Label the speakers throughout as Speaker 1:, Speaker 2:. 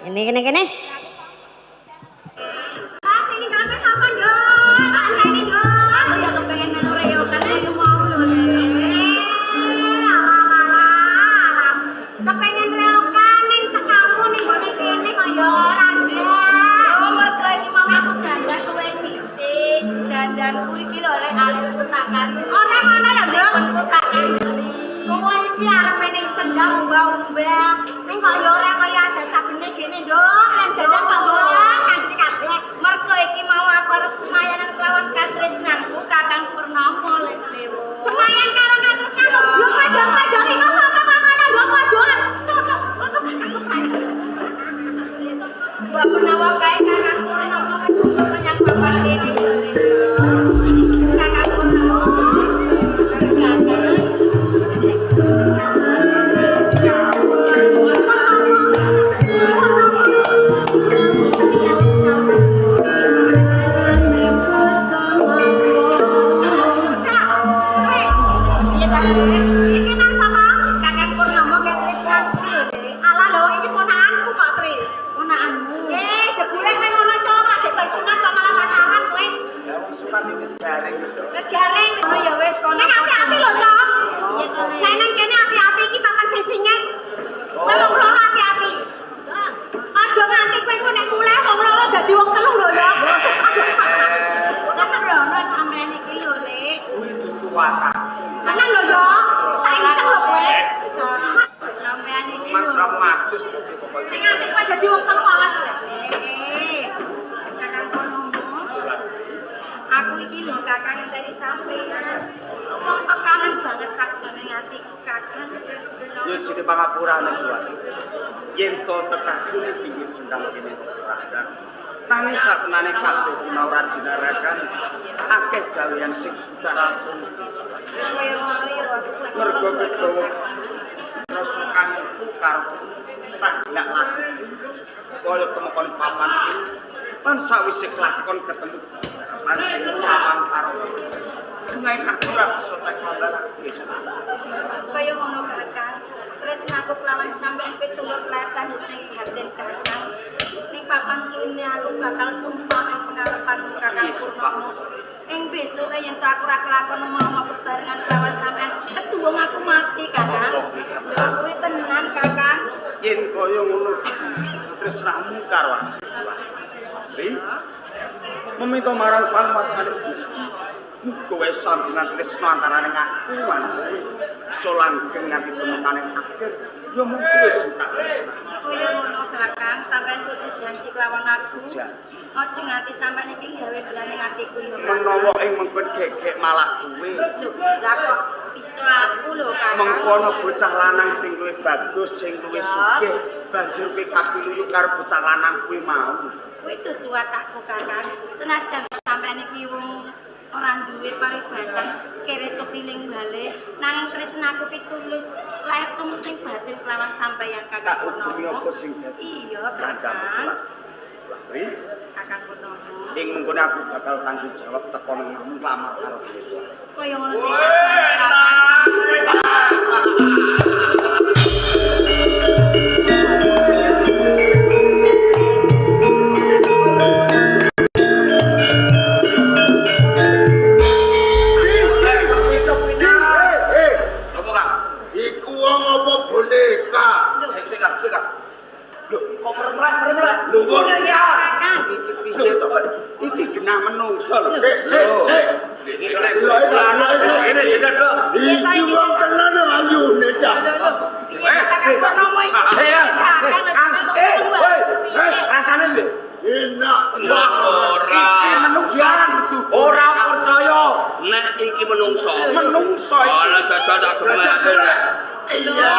Speaker 1: Ini kene kene.
Speaker 2: Mas ini daleme sapa, Nduk? Tak ini, Nduk.
Speaker 3: Aku ya kepengen melu reyokan kaya mau lho.
Speaker 2: Alah. Kepengen reyokan ning tekamu ning gone kene kok ya ora ndek.
Speaker 3: Oh, mergo iki mau aku dandan luwih dhisik. Dandanku iki lho rek alis kotakan.
Speaker 2: Ora ngono lho, Nduk.
Speaker 3: Kon kotakan beli.
Speaker 2: Kowe iki arep ning sendang umbah-umbah. Ning kok ya ora kaya adat sabene gene, Nduk. Lan dandan kok ora kandhane kabeh.
Speaker 3: Mergo iki mau aku arep semayanan kelawan katresnanku Kakang Purnomo Lesdewo.
Speaker 2: Semayan karo katresnan lho pojok-pojok iki sapa kok ngono, Nduk pojokan.
Speaker 3: Mbak menawa kae Kakang Purnomo wis tunggu menyang papan kene ya. Kakang Purnomo.
Speaker 2: Iya ta? Iki nang sapa? Kakang Purnomo katresnanku lho, Lek. Alah lho iki ponakanku kok, Tri.
Speaker 3: Ponakanmu.
Speaker 2: Jebule kowe ngono cowok lagi bersunat kok malah pacaran kowe.
Speaker 4: Ya wong sunat iki wis garing gitu.
Speaker 2: Wis garing.
Speaker 3: Ngono ya wis kono.
Speaker 2: Ning ati-ati lho, Cok.
Speaker 3: Iya to, Lek.
Speaker 2: Nek nang kene ati-ati iki papan sisinge. Kowe wong loro ati-ati. Aja nganti kowe ku nek mulai wong loro dadi wong telu lho ya.
Speaker 3: Sembrono sampean iki lho, Lek.
Speaker 4: Kuwi dudu watak.
Speaker 2: Tenang lho ya. Tak inceng lho kowe.
Speaker 3: Sampean iki lho.
Speaker 4: Maksa matus pokoke.
Speaker 2: Nek nganti kowe dadi wong telu awas kowe.
Speaker 3: Kakang Purnomo. Aku iki lho Kakang ngenteni sampean. Mongso kangen banget sakjroning atiku Kakang.
Speaker 4: Ya sini pangapurane Suwasti. Yen to tekaku ning pinggir sendang kene rahdan. Nanging satenane kabeh mau ora jinarakan akeh gawean sing dirampung Suwasti.
Speaker 3: Kaya ngono ya aku
Speaker 4: Mergo kegawa rasa kangenku karo tak gelak laku. Kaya temekon papan iki. Lan sawise kelakon ketemu papan papan karo nanging aku ora bisa tak gambar aku wis.
Speaker 3: Kaya ngono Kakang. Tresnaku kelawan sampean kuwi tulus lahir sing batin Kakang. Ning papan kene aku bakal sumpah ing pengarepanmu Kakang Purnomo. Ing besuke yen to aku ora kelakon omong bebarengan kelawan sampean, ketuwung aku mati Kakang. Kuwi tenan Kakang.
Speaker 4: Yen kaya ngono tresnamu karo aku Suwasti. Lastri meminta marang panguwasane Gusti. Muga wae sambungan tresna antarane aku lan kowe bisa langgeng nganti temekane akhir. Ya mung kowe sing tak tresnani.
Speaker 3: Kaya ngono Kakang, sampean kudu janji kelawan aku.
Speaker 4: Janji.
Speaker 3: Aja nganti sampean iki gawe belane atiku lho. Kakang.
Speaker 4: Menawa ing mengkon gegek malah kowe.
Speaker 3: Lho, lah kok bisa aku lho Kakang.
Speaker 4: Mengkono bocah lanang sing luwih bagus, sing luwih sugih, banjur kowe kapiluyu karo bocah lanang kuwi mau.
Speaker 3: Kuwi dudu watakku Kakang. Senajan sampean iki wong ora duwe paribasan kere kepiling bale, nanging tresnaku ki tulus lahir tumus sing batin kelawan sampeyan Kakang
Speaker 4: Tak ubengi
Speaker 3: Purnomo.
Speaker 4: apa sing dadi
Speaker 3: Iya,
Speaker 4: kandhamu
Speaker 3: Kakang.
Speaker 4: Suwasti. Lastri,
Speaker 3: Kakang Purnomo.
Speaker 4: ing mengkono aku bakal tanggung jawab teko nang nglamar karo kowe Suwasti.
Speaker 3: Kaya ngono sing tak Kakang.
Speaker 5: Apa, Kang?
Speaker 6: Iku wong apa boneka?
Speaker 5: Sik sik Kang, sik Kang. Lho, kok merem-merem?
Speaker 6: Lho, kok
Speaker 3: Kakang.
Speaker 4: Iki piye to? Iki genah menungso lho.
Speaker 6: Sik sik sik.
Speaker 5: Iki kena
Speaker 6: Delok delok.
Speaker 5: Ini jajal delok.
Speaker 6: Iki wong tenan ayune cah.
Speaker 3: Lho, lho, piye Kakang Purnomo iki? Kakang lho sampean kok
Speaker 4: Woi,
Speaker 3: piye?
Speaker 4: rasane piye?
Speaker 6: Enak.
Speaker 5: Wah, ora.
Speaker 4: Iki menungso kudu
Speaker 5: Ora percaya nek iki menungso.
Speaker 4: Menungso iki.
Speaker 5: Alah jajal tak
Speaker 6: Jajal
Speaker 5: demek.
Speaker 6: demek. Iya.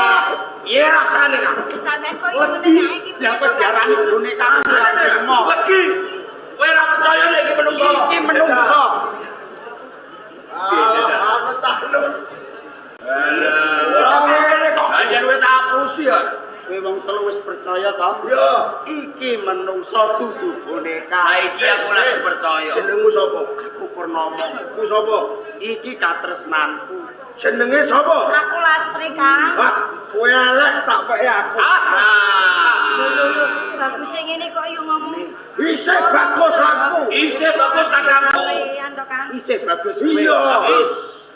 Speaker 4: Piye rasane, Kang?
Speaker 3: Sampean kok iso menengake iki piye?
Speaker 4: Lah kok diarani boneka aku ora trimo.
Speaker 5: Legi. Kowe ora percaya nek iki menungso.
Speaker 4: Iki menungso.
Speaker 6: Ah, aku tak lu.
Speaker 5: Ora ngene kok. Anjen kowe tak apusi ya.
Speaker 4: Kowe wong telu wis percaya to?
Speaker 6: Yo,
Speaker 4: Iki menungso dudu boneka.
Speaker 5: Saiki aku lagi percaya.
Speaker 6: jenengmu sapa?
Speaker 4: Aku Purnomo.
Speaker 6: Ku sapa?
Speaker 4: Iki katresnanku.
Speaker 6: Jenenge sapa?
Speaker 3: Aku Lastri, Kang.
Speaker 6: Ah, kowe elek tak peke aku.
Speaker 5: Ah.
Speaker 3: Lho, lho, lho, bagus sing ngene kok yo ngomong.
Speaker 6: Isih bagus aku.
Speaker 4: Isih bagus kakangku. Isih bagus kowe.
Speaker 6: Iya.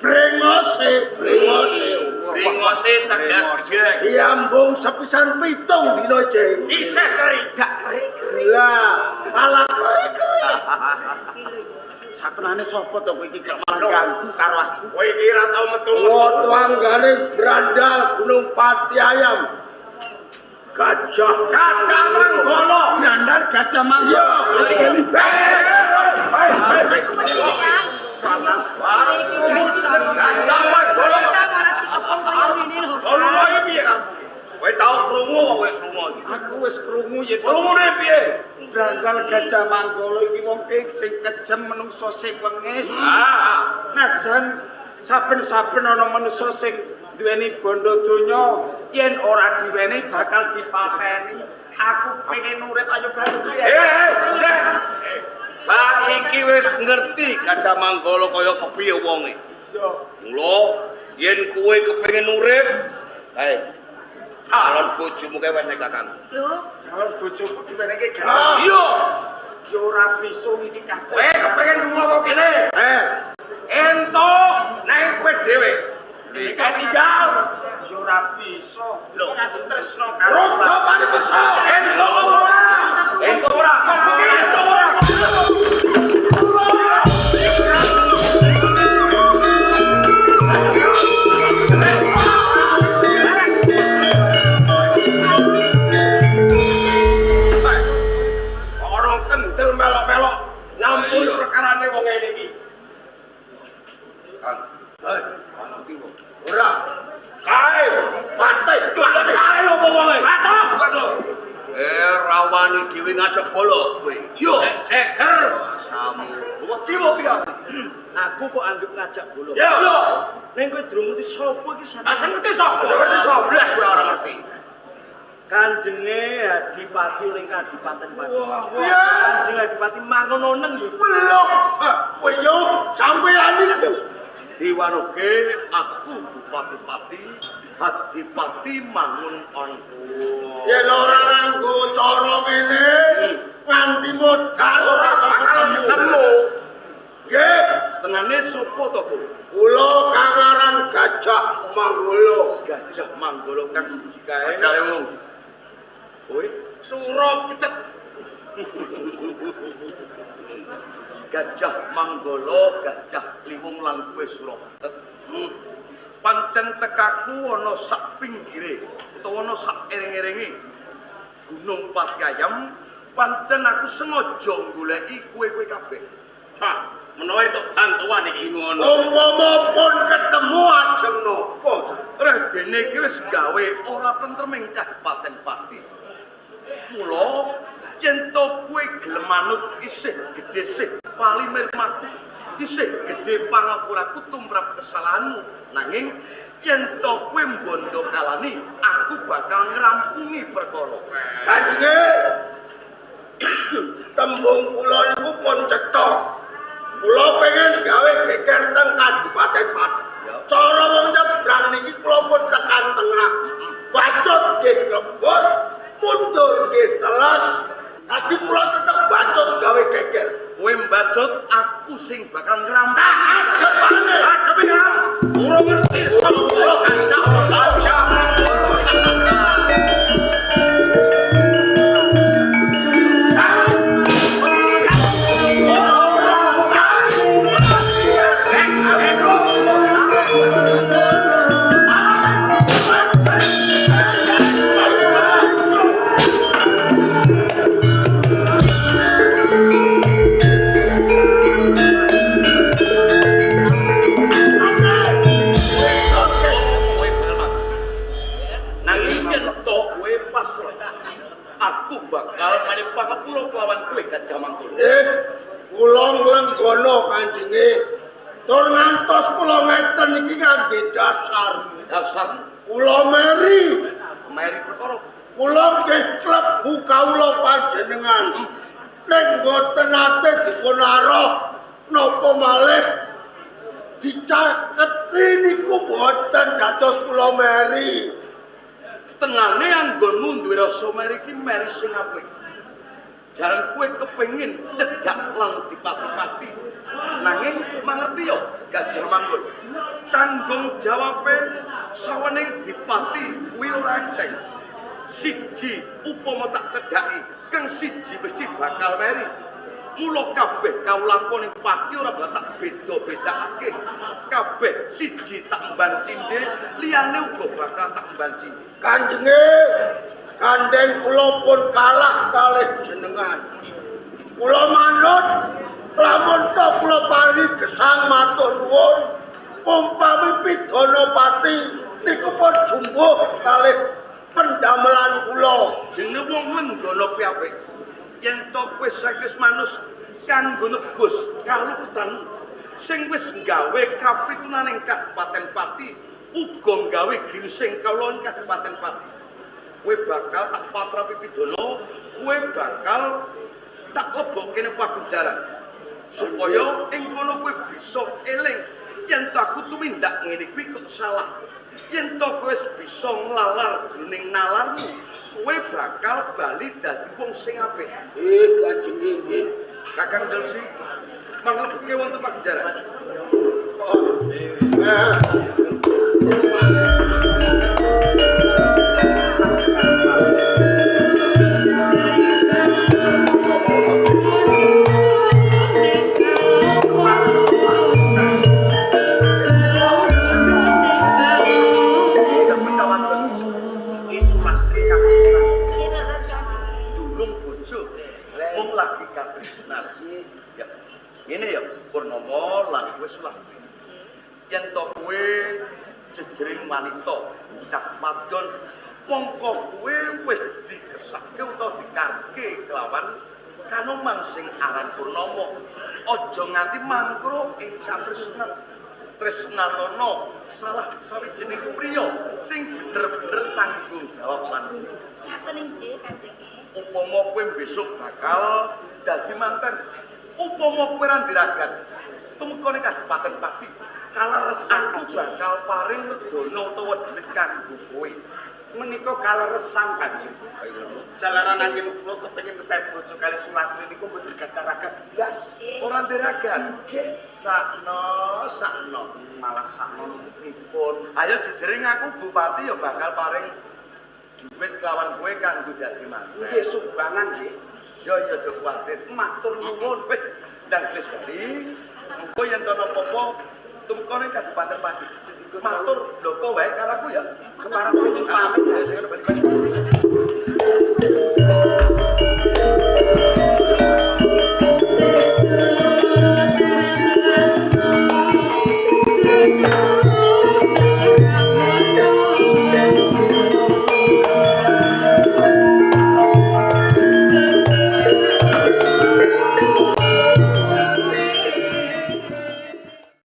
Speaker 6: Brengose, brengose.
Speaker 5: Brengose tegas gede.
Speaker 6: Diambung sepisan 7 dina jeng.
Speaker 4: Isih keridak keri-keri.
Speaker 6: Lah, ala keri-keri.
Speaker 4: Satenane sapa to kowe iki kok malah ganggu karo aku?
Speaker 5: Kowe iki ora tau metu-metu.
Speaker 6: Wo tanggane brandal Gunung Pati Ayam. Gajah
Speaker 4: Gajah Manggolo. Brandal Gajah Manggolo.
Speaker 6: Iya.
Speaker 3: Aku wedi Kang.
Speaker 5: Gajah Manggolo.
Speaker 4: Tolong iki piye karepmu?
Speaker 5: Kowe tau krungu kok wis lunga iki.
Speaker 4: Aku wis krungu yen
Speaker 5: Krungune piye?
Speaker 4: Brandal Gajah Manggolo iki wong sing kejem menungso sing wengis.
Speaker 5: Ah,
Speaker 4: najan saben-saben ana menungso sing duweni bondo donya, yen ora diweni bakal dipateni. Aku pengen urip ayo bareng.
Speaker 5: Sik. Saiki wis ngerti Gajah Manggolo kaya kepiye wonge.
Speaker 4: Iya.
Speaker 5: Mula yen kowe kepengin urip, kae calon bojomu kae wis nek kakangku.
Speaker 3: Lho,
Speaker 4: calon bojoku diwenehke Gajah.
Speaker 5: Iya.
Speaker 4: Ya ora bisa iki kabeh.
Speaker 5: Kowe kepengin lunga kok kene? Entuk nang kowe dhewe. Sing tinggal
Speaker 4: ya ora bisa. Lho, aku tresno karo
Speaker 6: Rojo paripeksa.
Speaker 5: Entuk apa ora? Entuk ora? Entuk ora? Orang kendel melok-melok nyampur perkarane wong ngene iki. Kang, hei, ngerti wong.
Speaker 6: Ora. Kae mati.
Speaker 5: Kae opo wonge? Kacau bukan to. Rawani dhewe ngajak bolo kowe. Yo, seger. Samu. Wedi wae piye?
Speaker 1: Aku kok anggap ngajak bolo.
Speaker 5: Yo.
Speaker 1: Ning kowe durung ngerti sapa iki sapa?
Speaker 5: Ah, sing ngerti sapa? Ngerti sapa? Blas kowe ora ngerti.
Speaker 1: Kanjenge Adipati ning Kadipaten Pati.
Speaker 6: Iya.
Speaker 1: Kanjeng Adipati mangono neng yo.
Speaker 6: Welok. Weyo sampeyan niku.
Speaker 5: Diwanuke aku Bupati Pati, Adipati Mangun Onku.
Speaker 6: Yen ora nganggo cara ngene nganti modal ora bakal ketemu. Nggih,
Speaker 5: tenane sapa to, Bu?
Speaker 6: Kula kang aran Gajah Manggolo.
Speaker 5: Gajah Manggolo kang siji kae. Gajah wong. Kowe sura pucet. Gajah Manggolo, Gajah Liwung lan kowe sura pucet. Pancen tekaku ana sak pinggire utawa ana sak ering-eringe Gunung Pati Ayam, pancen aku sengaja goleki kowe-kowe kabeh. Hah, menawa entuk bantuan iki ngono.
Speaker 6: Umpama pun ketemu ajeng napa?
Speaker 5: Radene iki wis gawe ora tentrem ing Kadipaten Pati. Mula yen to kowe gelem manut isih gedhe sih palimirmaku, isih gedhe pangapuraku tumrap kesalahanmu. Nanging yen to kowe mbondo kalani, aku bakal ngrampungi perkara.
Speaker 6: Kanjenge tembung kula niku pun cetha. Kula pengen gawe geger teng Kadipaten Pati. Cara wong nyebrang niki kula pun tekan tengah. Bacut nggih klebos, mundur nggih teles. Dadi kula tetep bacut gawe geger.
Speaker 5: Kowe mbacut, aku sing bakal ngrampungi.
Speaker 6: Tak adepane.
Speaker 5: Adepe ya. Ora ngerti sapa Gajah Gajah Manggolo. Aku bakal mani pangapura kelawan kowe Gajah Manggolo.
Speaker 6: Kula nglenggono kanjenge. Tur ngantos kula ngeten iki ngangge dasar.
Speaker 5: Dasar
Speaker 6: kula meri.
Speaker 5: Meri perkara.
Speaker 6: Kula nggih klebu kawula panjenengan. Ning mboten nate dipun aroh napa malih dicaketi niku mboten dados kula meri.
Speaker 5: Tenane anggonmu duwe rasa meri iki meri sing apik. Jaran kowe kepengin cedhak lan dipati-pati. Nanging mangerti yo Gajah Manggun. Tanggung jawabe sawening dipati kuwi ora enteng. Siji upama tak cedhaki, kang siji mesti bakal meri. Mula kabeh kawulaku ning pati ora bakal tak beda-bedakake. Kabeh siji tak emban cindhe, liyane uga bakal tak emban cindhe.
Speaker 6: Kanjenge gandeng kula pun kalah kalih jenengan. Kula manut lamun to kula paringi gesang matur nuwun umpami pidana pati niku pun jumbuh kalih pendamelan kula.
Speaker 5: Jenenge wong nggono kuwi apik. Yen to kowe saiki wis manus kanggo nebus kaluputan sing wis gawe kapitunaning Kabupaten Pati, uga gawe girising kawula ing Kabupaten Pati. Kowe bakal tak patrapi pidana, kowe bakal tak lebokke ning pagujaran. Supaya ing kono kowe bisa eling yen to aku tumindak ngene kuwi kok salah. Yen to kowe wis bisa nglalar jroning nalarmu, kowe bakal bali dadi wong sing apik.
Speaker 6: Kanjeng nggih.
Speaker 5: Kakang Dulsi manglebke wonten pagujaran. Ngene ya Purnomo lan kowe Sulastri. Yen to kowe jejering wanita, bocah wadon, mongko kowe wis dikesake utawa dikarke kelawan kanoman sing aran Purnomo. Aja nganti mangkro ing katresnan. Tresnanono salah sawijining priya sing bener-bener tanggung jawab lan
Speaker 3: ngaten inggih Kanjeng.
Speaker 5: Upama kowe besok bakal dadi manten, upama kowe ra ndiragat tumeka ning Kabupaten Pati,
Speaker 4: Kaleresan
Speaker 5: aku bakal paring redana utawa dhuwit kanggo kowe.
Speaker 4: Menika kaleresan Kanjeng. Jalaran anggen kula kepengin ketemu bojo kalih Sulastri niku mboten gadah ragat blas.
Speaker 5: Ora ndiragat. Nggih, sakno, sakno.
Speaker 4: Malah sakno pripun?
Speaker 5: Ayo jejering aku bupati ya bakal paring dhuwit kelawan kowe kanggo dadi manten.
Speaker 4: Nggih sumbangan nggih.
Speaker 5: Ya ya aja kuwatir.
Speaker 4: Matur nuwun.
Speaker 5: Wis ndang wis bali. Engko yen ana apa-apa tumeka ning Kabupaten Pati. Matur bloko wae karo aku ya.
Speaker 4: Kepareng pamit
Speaker 5: ya sing bali-bali.